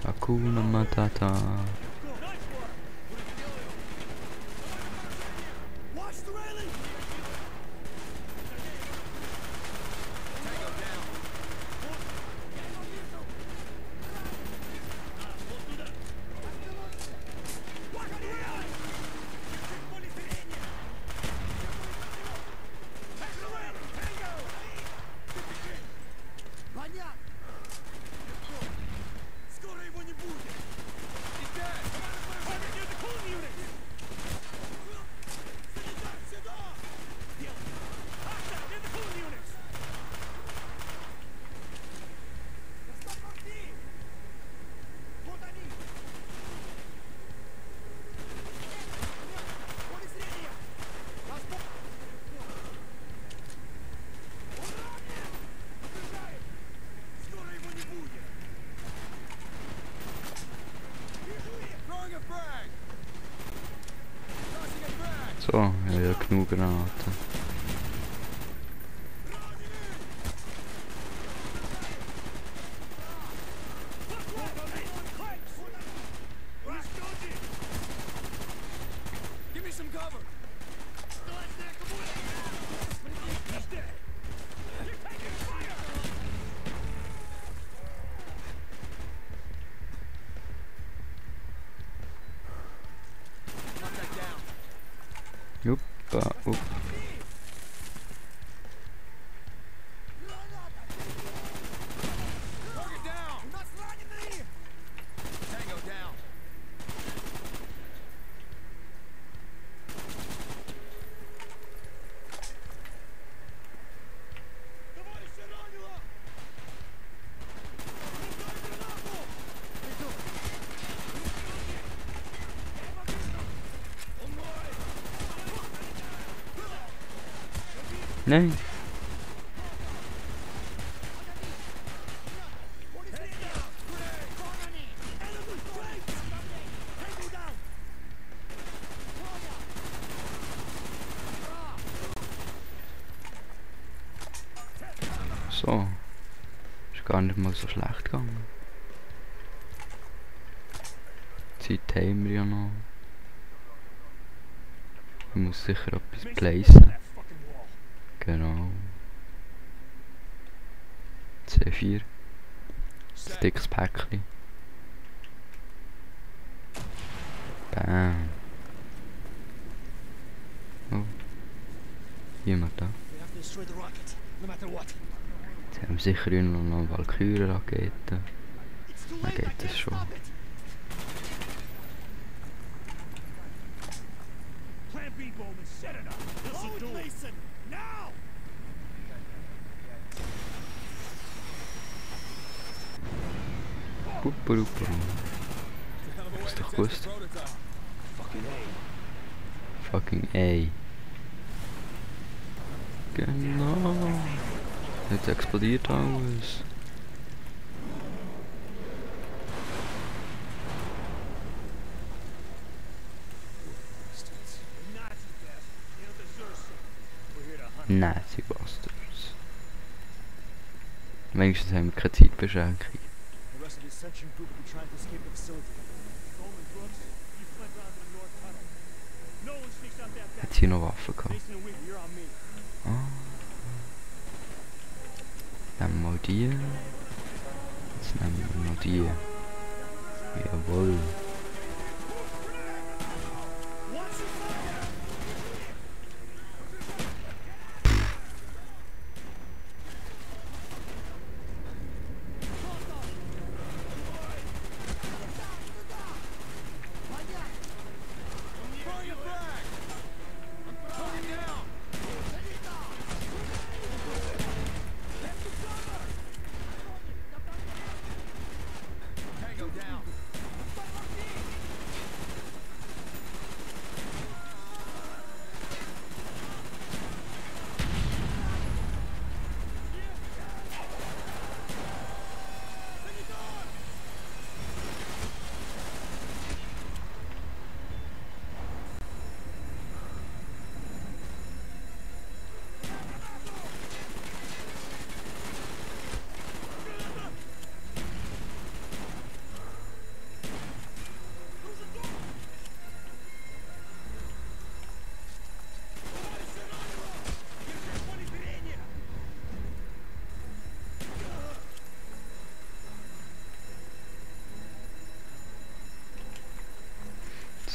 Hakuna Matata. So, ja, genug Granaten. Juppa, upp. Nein. So. Ist gar nicht mal so schlecht gegangen. Zeit haben wir ja noch. Ich muss sicher etwas placen. Genau. C4. Ein dickes Päckchen. Bam. Oh. Jemand da. Jetzt haben wir sicher noch eine Valkyrie-Rakete. Dann geht das schon. Hast du doch gewusst? Fucking A. Genau. Jetzt explodiert alles. Nazi Bastards. Wenigstens haben wir keine Zeitbeschränkung. Hat hier noch Waffen gehabt? Ah. Nehmen wir mal die. Jetzt nehmen wir noch die. Jawohl.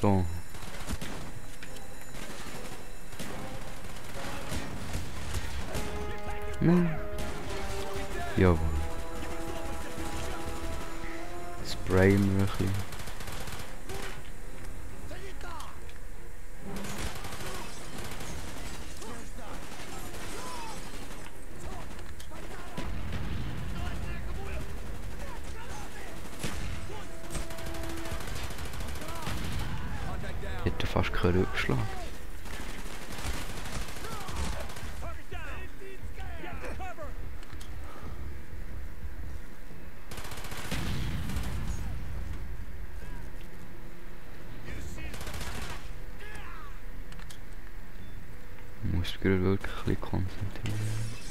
So. Nein. Jawohl. Sprayen wir ein bisschen. Hätte fast keinen Rückschlag. Ich muss mich gerade wirklich ein bisschen konzentrieren.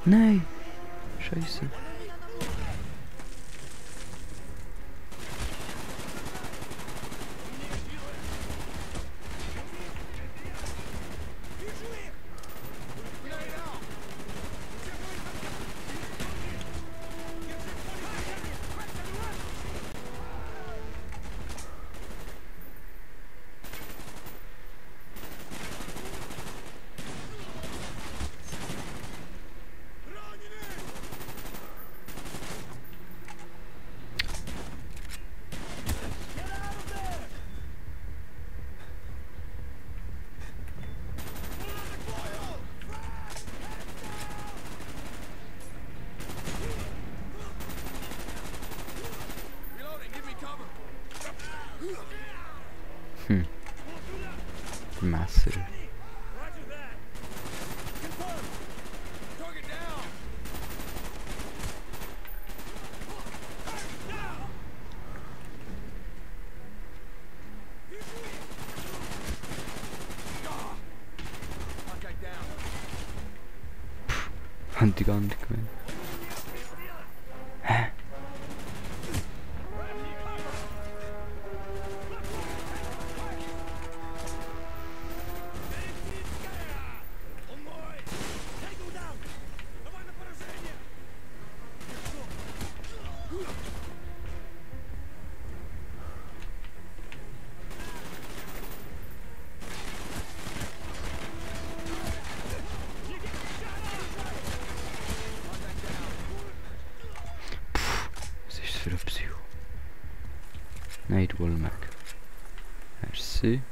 Nein! Scheiße. Messer. Haben die gar nicht gewinnt. Hä? Für ein Psycho. Nein, du Wollmac. Merci.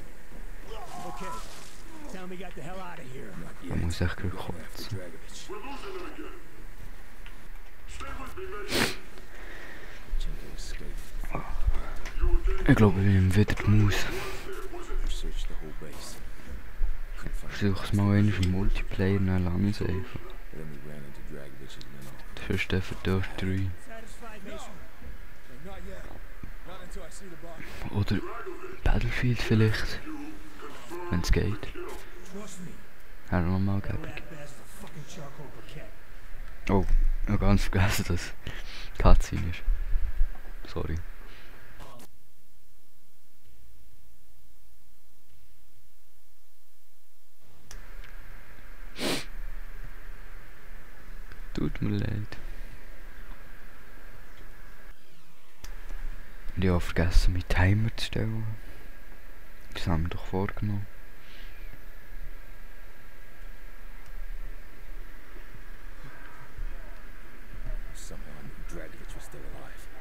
Da muss ich gerade kotzen. Ich glaube, ich nehme wieder die Maus. Ich versuche es mal einmal im Multiplayer und dann lange es einfach. Das ist der Verdacht 3. Oder Battlefield vielleicht, wenn es geht. Ja, nochmal gäbig. Oh, ich habe ganz vergessen, dass Cutscene ist. Sorry. Tut mir leid. Und ich habe vergessen, meinen Timer zu stellen. Das haben wir doch vorgenommen. Somehow I knew Dragovich was still alive.